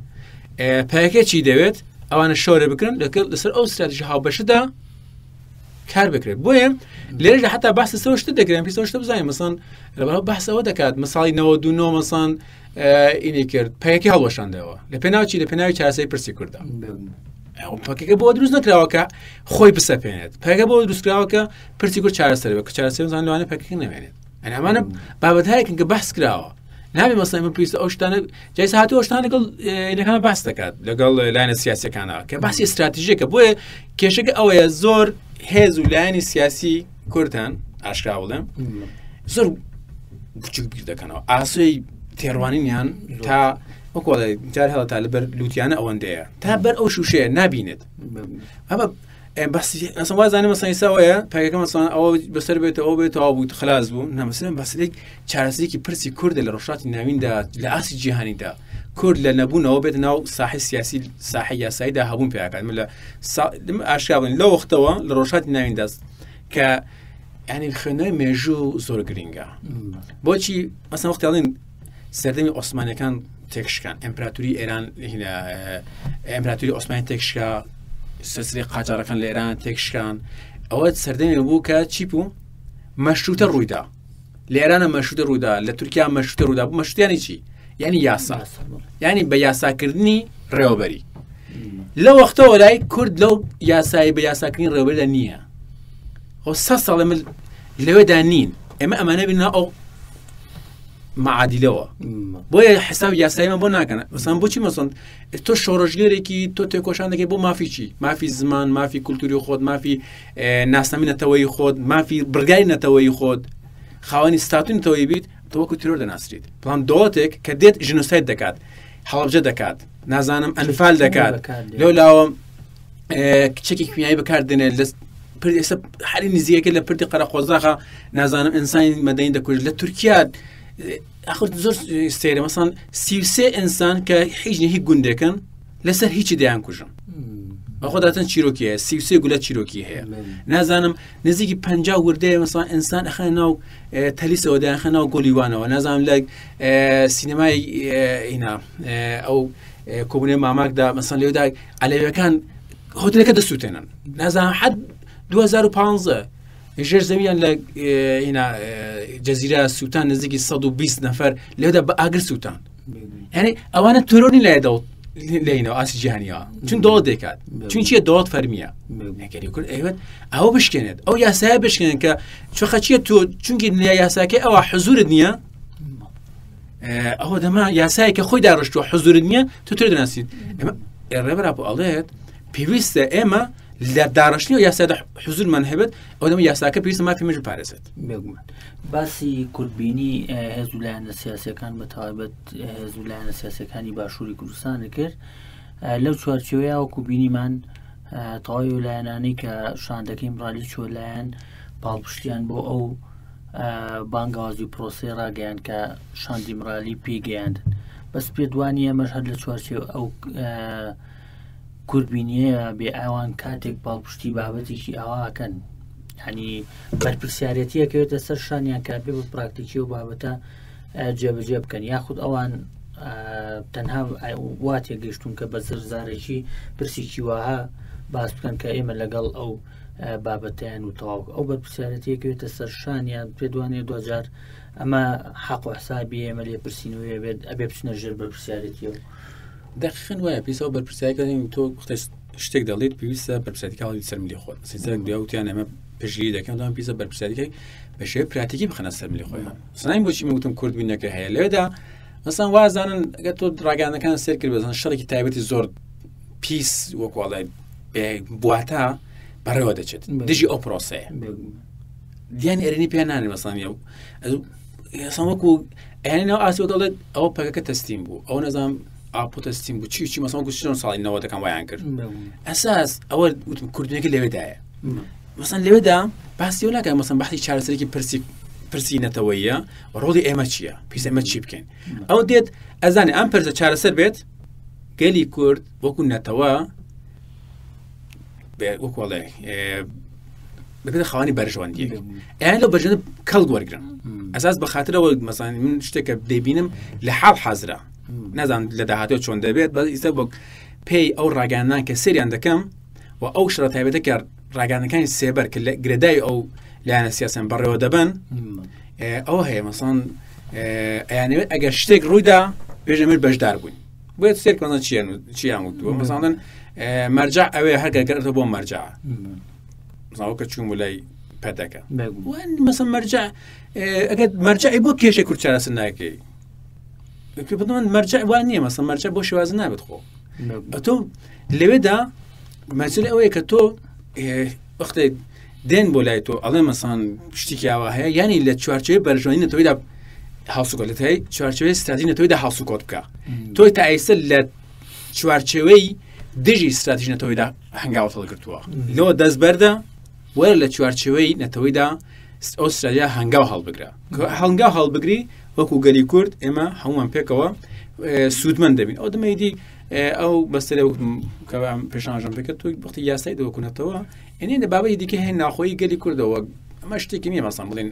پەکە چی دەوێت ئەوانە شۆرە بکرن لەگەڵ لەسەر ئەو استراتیژی هاوبەشدا کار بکرێت بۆیە لێرە حتا باس لەسەر شتە دەکرێن پیسە شتە بزانین مەسەن لەبەر باسەوە دەکات مساڵی 99 مەسەن ئینی کرد پەکەکە هەڵوەشاندەوە لە پێناوچی لە پێناوی چارەسەری پرسی کوردە پەکەکە بۆ دروست نەکراوە کە خۆی بسەپێنێت پەکە بۆ دروستکراوە کە پرسی کورد چارەسەر بێت کە چارەسەر زان لەوانە پەکەکە نەمێنێت ئەنی ئەمانە بابەتایەکن کە بەحس کراوە نابێ مەسەڵەن من پێویستە ئەو شتانە جایسە هاتووە شتان لەگەڵ لەکان باس دەکات لەگەڵ لایەنە سیاسەکانەوە کە باسی استراتیژیەکە بۆیە کێشەکە ئەوەیە زۆر هێز و لایەنی سیاسی کوردان ئاشکرا بڵێم زۆر بچوک بیر دەکەنەوە ئاسۆی تێڕوانینیان تا وەکو جار هەڵە تا لەبەر لوتیانە ئەوەندەیە تا بەر ئەو شوشەیە نابینێت ئەمە بەس وازانە مەسەن ئێستا وایە پەکەکە مەسەن ئەوە بەسەر بێت ئەو بێت تەواو بوو خلاص بوو نەمەسەن بەسلێک چارەسەرێکی پرسی کوردە لە ڕۆژهەڵاتی ناویندا لە ئاستی جیهانیدا کورد لە نەبوونەوە بێت ناو ساحی سیاسی ساحی یاساییدا هەبوون پیاکات من لە ئاشکرا بن لە وەختەوە لە ڕۆژهەڵاتی ناویندا کە ینی خوێندنەوەی مێژوو زۆر گرنگە بۆچی مەسەن وەختی ئەڵێن سەردەمی ئۆسمانەکان تێکشکان ئەمپراتوری ئێران ئەمپراتوری ئۆسمانی تێکشکا سلسلەی قاجارەکان لە ئێران تێکشکان ئەوە سەردەمی بوو کە چی بوو مەشروتە ڕوویدا لە ئێرانە مەشروتە ڕوودا لە تورکیا مەشروتە ڕوودا بوو مەشروتیانی چی یعنی یاسا یعنی بە یاساکردنی ڕێوەبەری لە وەختەوە لای کورد لەو یاسایی بە یاساکردنی ڕێوەبەردا نییە خۆ سە ساڵە من لەوێدا نین ئێمە ئەمانە بینە ئەو معادیلەوە بۆیە حساب یاساییمان بۆ ناکەن مەسان بۆچی مەسن تۆ شۆڕشگێرێکی تۆ تێکۆشان دەکەی بۆ مافی چی مافی زمان مافی کولتوری خۆت مافی ناسنامی نەتەوەی خۆت مافی بڕگای نەتەوەی خۆت خاوەنی ستاتوی نەتەوەی بیت تۆ وەکو تیرۆر دەناسریت بەڵام دەوڵەتێک کە دێت ژینۆساید دەکات هەڵەبجە دەکات نازانم ئەنفال دەکات لەو لاوە کچێکی کیمیایی بەکاردێنێت لە ئێستا حالی نزیەکە لە پردی قەرەقۆزاخە نازانم ئینسانی مەدەنی دەکوژ لە تورکیا ئەخر زۆر سێرە مەسان 33 ئینسان کە هیچ هیچ گوندێکن لەسەر هیچی دەیان کوژم بەخۆ داتن چیرۆکی هەیە 33 گولە چیرۆکی هەیە نازانم نزیکی پ وردەیە مەسان ئینسان ئەخە ناو تەلیسەوە دایانخە ناو گۆلیوانەوە نازانم لە سینەمای ئینا ئەو کۆبوونەوەی ماماکدا مەسەن لێدا عەلەویەکان هۆتلەکە دەسووتێنن نازانم حد 2015 ژێر زەویان لە هینا جەزیرە سووتان نزیکی 120 نەفەر لێدا بە ئاگر سووتان یعنی ئەوانە تۆرۆنی لای دەوڵ لینەوە ئاسی جیهانیەوە چون دەوڵەت دەکات چون چیە دەوڵەت فەرمیە نەکەری کورد ئەیوت ئەوە بشکێنێت ئەو یاسایە بشکێنن کە چۆخەچیە تۆ چونکی یاساکەی ئەوە حزورت نییە ئەوە دەما یاسایە کە خۆی داڕشتووە حزورت نییە تۆ تر دەناسیت ئێمە ڕێبەر ئاپۆ ئەڵێت پێویستە ئێمە لە داڕشتنی و یاسادا حزورمان هەبێت ئەو دەمە یاساکە پێویستە مافی مژ بپارێزێت. بێگومان باسی کوردبینی هێز و لایەنە سیاسەکان بە تایبەت هێز و لایەنە سیاسەکانی باشووری کوردستان کرد لەو چوارچێوەیە وەکو بینیمان تەواوی و لایەنانەی کە شاندەکەی ئیمرالی چووە لایەن پاڵپشتیان بۆ ئەو بانگەوازی و پرۆسەی ڕاگەیان کە شاندی مرالی پێگەیاندن بەس پێ دوانی ئەمەش هەر لە چوارچێو ئەو کوردبینیەیە بێ ئەوان کاتێک پاڵپشتی بابەتێکی ئاواکەن هەنی بەرپرسیارەتیەکەوێتە سەر شانیان کە بێ بە پراکتیکی و بابەتە جێبەجێ بکەن یاخود ئەوان تەنها وا تێگەیشتون کە بە زرزارێکی پرسیکی وەها باس بکەن کە ئێمە لەگەڵ ئەو بابەتیان و تەواو ئەو بەرپرسیارەتیەکەوێتە سەر شانیان پێدوانێ دوجار ئەمە حەق و حسابی ئێمە لێپرسینەوەی بێت ئەبێ بچنە ژێر بەرپرسیارەتیەوە. دەقیقەن وایە پێویستە ئەو بەرپرسیارەکە تۆ شتێک دەڵێت پێویستە بەرپرسیارەتەکە هەڵی سەر ملی خۆت سیستەم دوای وتیان ئێمە پشتگیری دەکەن دەڵێن پێویستە بەرپرسیارەکەی بە شێوەی پراتیکی بخەنە سەر ملی خۆیان سناین بۆچی من وتم کورد بینەکە هەیە لەوێدا مەسەن وازانن ئەگەر تۆ ڕاگەیاندنەکان سێر کرد بەزان شەڕێکی تایبەتی زۆر پیس وەکواڵای بواتە بەڕێوە دەچێت دژی ئەو پرۆسەیە دیان ئەرێنی پێ نانێ مەسان ئێسان وەکو ئەیانی ناو ئاسۆ دەڵێت ئەوە پەکەکە تەستیم بوو ئەو نەزانام ئاپۆ تەستیم بوو چی چی مەسان گوشتن ساڵی نەوەتەکان وایان کرد ئەساس ئەوە وتم کوردنەکە لەوێدایە مەسان لەوێدا باسی و ناکە مەسان بەحی چارەسەرێکی پرسی پرسی نەتەوەیە ڕۆڵی ئێمە چییە پیس ئێمە چی بکەین ئەو دێت ئەزانێ ئەم پرسە چارەسەر بێت گەلی کورد وەکو نەتەوە وەکوڵێ دەبێتە خاوەنی بەرژەوەندیەک ئەیان لەو بەرژەوەندی کەڵک وەرگن ئەساس بە خاطرەوە مەسان من شتێکە دەبینم لە حاڵ حازرە نازان لە داهاتوە چۆن دەبێت بەس ئیستا بۆ پێی ئەو ڕاگەیاندنان کە سەریان دەکەم و ئەو شڕە تایبەتە کە ڕاگەیاندنەکانی سێبەر کە لە گرێدای ئەو لایەنە سیاسیان بەڕێوە دەبن ئەوە هەیە مەسان ئەیانەوێت ئەگەر شتێک ڕوویدا بێژە من بەشدار بووین بۆیە سێر کەمەزان چیان چیان وتووە مەساڵەن مەرجع ئەوێ هەر گەرگەرەوە بۆ مەرجع زاوکە چوون بۆ لای پەدەکە مەسە مەرجع ئەگەر مەرجعی بۆ کێشەی کورد چارەسەر ناکەی مەرجع وان نییە مەسە مەرجع بۆ شێواز نابێت خۆ تۆ لەوێدا مەسل ئەوەیە کە تۆ وەختێک دێن بۆ لای تۆ ئەڵێ مەسان شتێکی ئاوا هەیە ینی لە چوارچەوەی بەرژەوەندی نەتەوەیدا هەڵسوکەوت لە تای چوارچێوەی ستراتیژی نەتەوەیدا هەڵسوکەوت بکە تۆی تا ئێستا لە چوارچێوەی دژی ستراتیژی نەتەوەیدا هەنگاوت هەڵگرتووە لەوە دەست بەردە وەرە لە چوارچێوەی نەتەوەیدا ئەو ستراتیژە هەنگاو هەڵبگرە هەنگاو هەڵبگری وەکو گەلی کورد ئێمە هەمووان پێکەوە سوودمەند دەبین ئەو دەمەیدی ئەو بەسەرێ کە پێشانژم پێکرد تۆ وەختی یاسای دەوەکوونەتەوە ئەنێ لە بابەتی دیکە هەیە ناخۆی گەلی کوردەوە ئەمە شتێکی نییە مەسان بڵێن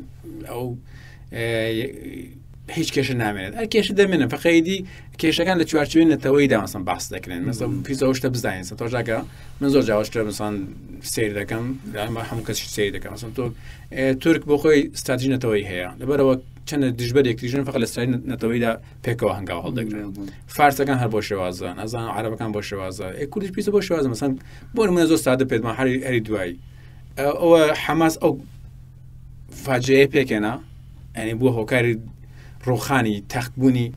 ئەو هیچ کێشە نامێنێت هەر کێشە دەمێنن فەقەیدی کێشەکان لە چوارچێوەی نەتەوەی دامەسان باس دەکرێن مەسە پیزە شتە بزانین سە تۆژاکە من زۆر جاوەشتە مسان سیر دەکەم هەموو کەس سیر دەکەم مەسەن تۆ تورک بۆ خۆی ستراتیژی نەتەوەی هەیە لەبەرەوە چەندە دژبەر یەکتریژن فقط لە ستراتیژی نەتەوەیدا پێکەوە هەنگاو هەڵدەگرن فارسەکان هەر بۆ شێوازە نازان عربەکان بۆ شێوازە ئێ کوردیش پیسە بۆ شێوازە مەسەن بۆ نمونە زۆر سادە پێتمان هەری هەری دوایی ئەوە حەماس ئەو فاجەیە پێکێنا ئەنی بووە هۆکاری ڕوخانی تەختبوونی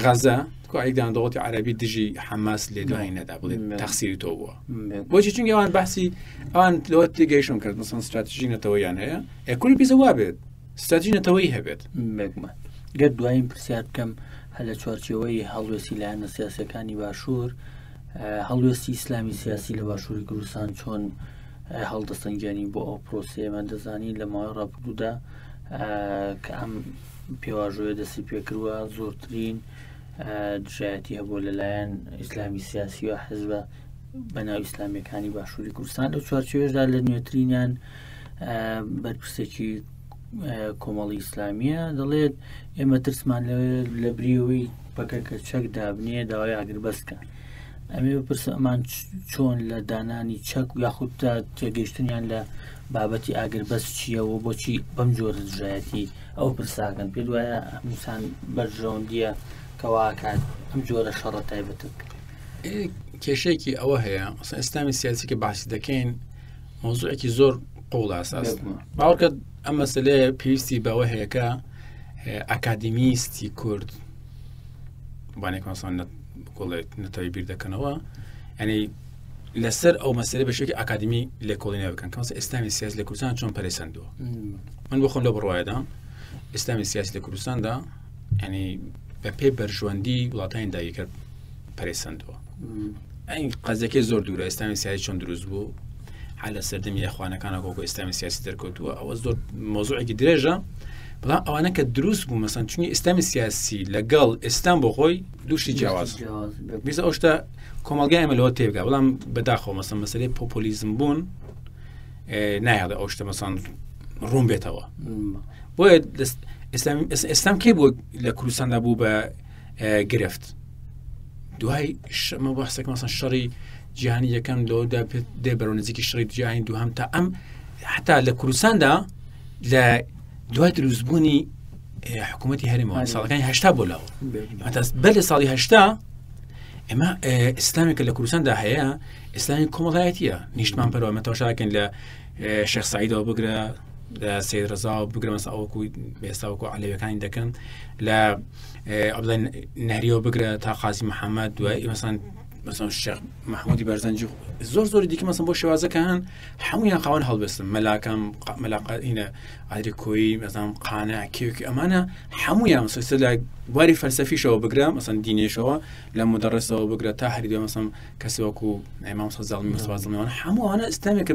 غەزە کوایکدان دەوڵەتی عەربی دژی حەماس لێدوانی نەدا بڵێ تەخسیری تۆ بووە بۆچی چونکە ئەوان باسی ئەوان لەوە تێگەیشتن کرد مەسەن استراتیژی نەتەوەیان هەیە ئێ کوری پیسە وا بێت استراتیژی نەتەوەی هەبێت. بێگومان گەر دوایین پرسیار بکەم هەر لە چوارچێوەی هەڵوێستی لایەنە سیاسەکانی باشوور هەڵوێستی ئیسلامی سیاسی لە باشووری کوردستان چۆن هەڵدەسەنگێنی بۆ ئەو پرۆسەیە من دەزانین لە ماوەی ڕابردوودا کە ئەم پێواژۆیە دەستی پێکردووە زۆرترین دژایەتی هەبوو لەلایەن ئیسلامی سیاسی و حزبە بەناو ئیسلامیەکانی باشووری کوردستان لەو چوارچێوەشدا لە نوێترینیان بەرپرسێکی کۆمەڵی ئیسلامیە دەڵێت ئێمە ترسمان لە بریەوەی پەکەکە چەک دابنێ داوای ئاگربەستکە ئەمێ بپرسە ئەمان چۆن لە دانانی چەک یاخود تا تێگەیشتنیان لە بابەتی ئاگربەست چییەوە بۆچی بەم جۆرە دژایەتی ئەو پرساکەن پێ دوایە هەمووسان بەرژەوەندیە کەواکات ئەم جۆرە شەڕە تایبەتە بکرێت کێشەیەکی ئەوە هەیە ئەسڵەن ئیسلامی سیاسی کە باسی دەکەین مۆزوعێکی زۆر قوڵ ئاساس باوەڕکە ئەم مەسلەیە پێویستی بەوە هەیە کە ئەکادیمیستی کورد بانێک مەسان گوڵێت نەتەوەی بیر دەکەنەوە ینی لەسەر ئەو مەسەری بە شێوەیەکی ئەکادمی لێکۆڵینەوە بکەن کەمەسە ئیسلامی سیاسی لە کوردستان چۆن پەرەیسەندووە من بۆ خۆم لە بڕواایەدا ئیسلامی سیاسی لە کوردستاندا ینی بە پێی بەرژوەندی وڵاتانی داگیرکەر پەرەی سەندووە ئەین قەزەکەی زۆر دوورە ئیسلامی سیاسی چۆن دروست بوو حال لە سەردەمی ئەخوانەکانە کۆکو ئیسلامی سیاسی دەرکەوتووە ئەوە زۆر مۆزوعێکی درێژە بەڵام ئەوانە کە دروست بوو مەسەن چونی ئیسلامی سیاسی لەگەڵ ئیسلام بۆ خۆی دووشتی جیاواز بیزە ئەو شتە کۆمەلگای ئێمە لەوە تێبگا بەڵام بەداخەوە مەسەن مەسەلەی پۆپۆلیزم بوون نایڵێ ئەو شتە مەسان ڕوون بێتەوە بۆیە ئیسلام کێ بوو لە کوردستاندا بوو بە گرفت دوای شەمە باسێک مەسەن شەڕی جیهانی یەکەم لەوەدا دێ بەرەو نزیکی شەڕی جیهانی دووهەم تا ئەم حتا لە کوردستاندا لە دوای دروستبوونی حکوومەتی هەرێمەوە ساڵەکانی هشتا بۆ لاوە بەر لە ساڵی هشتا ئێمە ئیسلامێکە لە کوردستاندا هەیە ئیسلامی کۆمەڵایەتیە نیشتمان پەروە مەتەوشاکەن لە شێخ سعیدەوە بگرە لە سید ڕزاوە بگرە مەسا ئەوەکو ئێستاوەکو عەلەوەکانی دەکەن لە ئەبڵێن نەریەوە بگرە تا قازی محەممەد دوای مەسان مەسان شێخ مححمودی بەرزەنجی زۆر زۆری دیکە مەسن بۆ شێوازەکە هەن هەمویان خاوەن هەڵبستن مەلاکەم مەلاقینە ئادری کۆیی مەزان قانە کێوکی ئەمانە هەمویان سەر لە بواری فەلسەفیشەوە بگرە مەسەن دینێشەوە لە مدەڕسەوە بگرە تا هەری دوای مەسەن کەسی وەکو ئیمام سەزاڵمی مەسوازڵمیوان هەمووانە ئیسلامێکە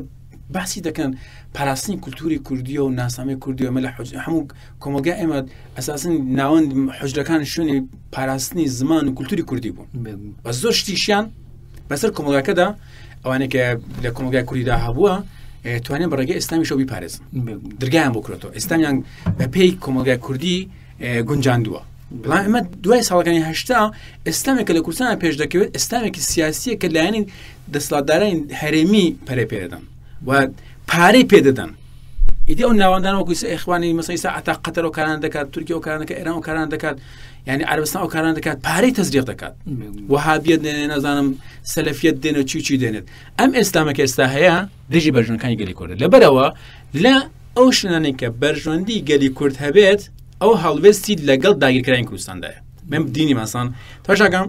باسی دەکەن پاراستنی کولتوری کوردیە و ناسنامەی کوردی ئەمە لە حوج هەموو کۆمەلگا ئێمە ئەساسن ناوەند حجرەکان شوێنی پاراستنی زمان و کولتوری کوردی بوون بە زۆر شتیشیان بەسەر کۆمەلگاکەدا ئەوانەی کە لە کۆمەلگای کوردیدا هەبووە توانێن بە ڕێگەی ئیسلامی شەو بیپارێزن درگایان بۆ کرێتەوە ئیسلامیان بە پێی کۆمەلگای کوردی گونجاندووە بەڵام ئەمە دوای ساڵەکانی هەشتا ئیسلامێک لە کوردستان پێش دەکەوێت ئیسلامێکی سیاسیە کە لایەنی دەسەڵاتدارانی هەرێمی پەرە پێدەدەن و پارەی پێدەدەن ئیدی ئەو ناوەندان وەکو ئیخوانی مەسەی عتا قەتەر و کاران دەکات تورکیا و کارانەکە ئێران و کاران دەکات یعنی عربستان و کاران دەکات پارەی تەزریق دەکات وهابیت دێنێ نازانم سەلەفیت دێنێ چی چی دێنێت ئەم ئێستامەکە ئێستا هەیە دژی بەرژەکانی گەلی کوردە لەبەرەوە لە ئەو شوێنانەی کە بەرژەوەندی گەلی کورد هەبێت ئەو هەڵوێستی لەگەڵ داگیرکەرانی کوردستاندایە من دینی ماسان تاشاکەم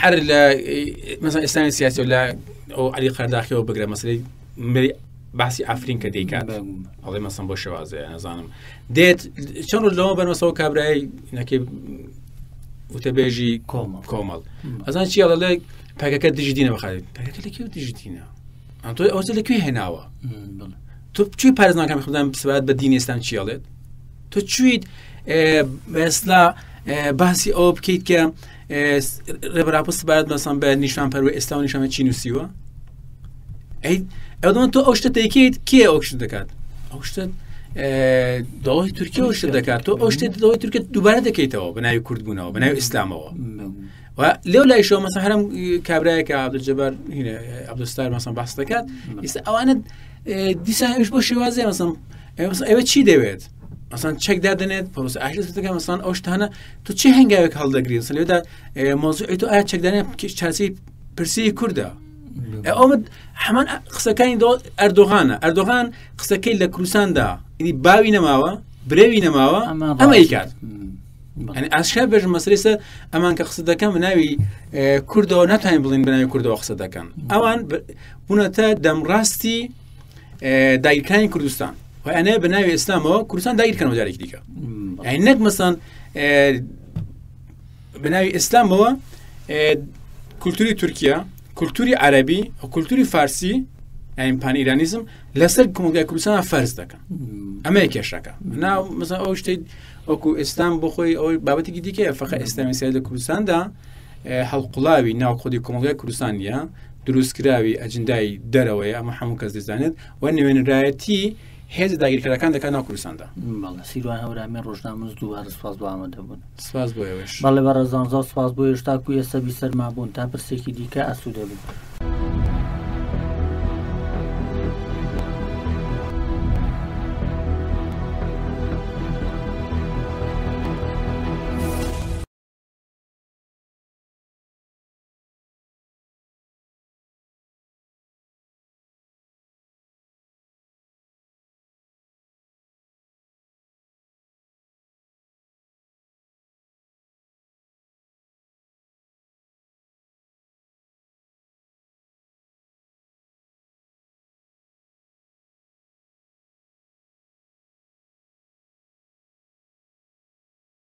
هەر لە مەسەن ئیسلامی سیاسی و لە ئەو علی قەرداخیەوە بگرە مەسلەی مری باسی ئافرین کە دەیکات ئەڵێ مەسم بۆ شێوازەیە نەزانم دێت چەند ڕۆژ لەوە بەرمەسەوە کابرای نەکەی وتەبێژی کۆمەڵ ئەزان چی ئەڵێ پەکەکە دژی دینە بەخات پەکەکە لە کوێ دژی دینە تۆ ئەوە لە کوێ هێناوە تۆ چی پارێزمانکان خوددان سبات بە دینی ئێستان چی ئەڵێت تۆ چویت ئێستا باسی ئەوە بکەیت کە ڕێبراپۆ سبارەت مەسان بە نیشان پەروە ئێستا و نیشانە چی نووسیوە ئەی ئەو تۆ ئەو شتە دەیکەیت کێ ئەو شت دەکات ئەو شتە دەوڵەتی تورکیا ئەو شتە دەکات تۆ ئەو شتێت دەوڵەتی تورکیا دووبارە دەکەیتەوە بە ناوی کورد بوونەوە بە ناوی ئیسلامەوە و لەو لایشەوە مەسە هەرم کابراایەکە عبدالجبار عبدستار مەسەن باس دەکات ئێستا ئەوانە دیسان ئەوش بۆ شێوازێ مەسم ئێوە چی دەوێت مەسان چەک دادنێت پرۆس ئاشتەکە مەسان ئەو شتانە تو چه هەنگاوێک هەڵدەگری سلێدا مۆزوعی تو ئایا چەکدانێ چاسی پرسی کوردە ئەومە هەمان قسەکانی ئەردۆغانە ئەردۆغان قسەکەی لە کوردستاندا ئینی باوی نەماوە برەوی نەماوە ئەمە کات ئەنی ئاشکرا بێژم مەسەلەی سەر ئەمان کە قسە دەکەن بە ناوی کوردەوە ناتوانین بڵین بە ناوی کوردەوە قسە دەکەن ئەوان بوونەتە دەمڕاستی داگیرکانی کوردستان و ئەنێ بە ناوی ئیسلامەوە کوردستان داگیرکەنەوە جارێکی دیکە ئەی نەک مەسان بە ناوی ئیسلامەوە کولتوری تورکیا کولتوری عەربی و کولتوری فارسی یعنی پان ئیرانیزم لەسەر کۆمەڵگای کوردستان فەرز دەکەن ئەمەیە کێشەکە نا مەسەن ئەو شتەی وەکو ئێستان بۆ خۆی ئەوەی بابەتێکی دیکەیە فەقە ئێستامی سیاسی لە کوردستاندا هەڵقوڵاوی ناو خودی کۆمەڵگای کوردستان نییە دروستکراوی ئەجندای دەرەوەی ئەمە هەموو کەس دەزانێت و نوێنەرایەتی هێزە داگیرکەرەکان دەکات ناو کوردستاندا. بەڵێ سیروان هەورامی ڕۆژنامەنووس دووبارە سوپاس بۆ ئامادەبوون. سپاس بۆ ئێوەش. بەڵێ بەڕێزان زۆر سپاس بۆ ئێوەش تاکو ئێستا بیسەرمان بوون تا پرسێکی دیکە ئاسوودە بن.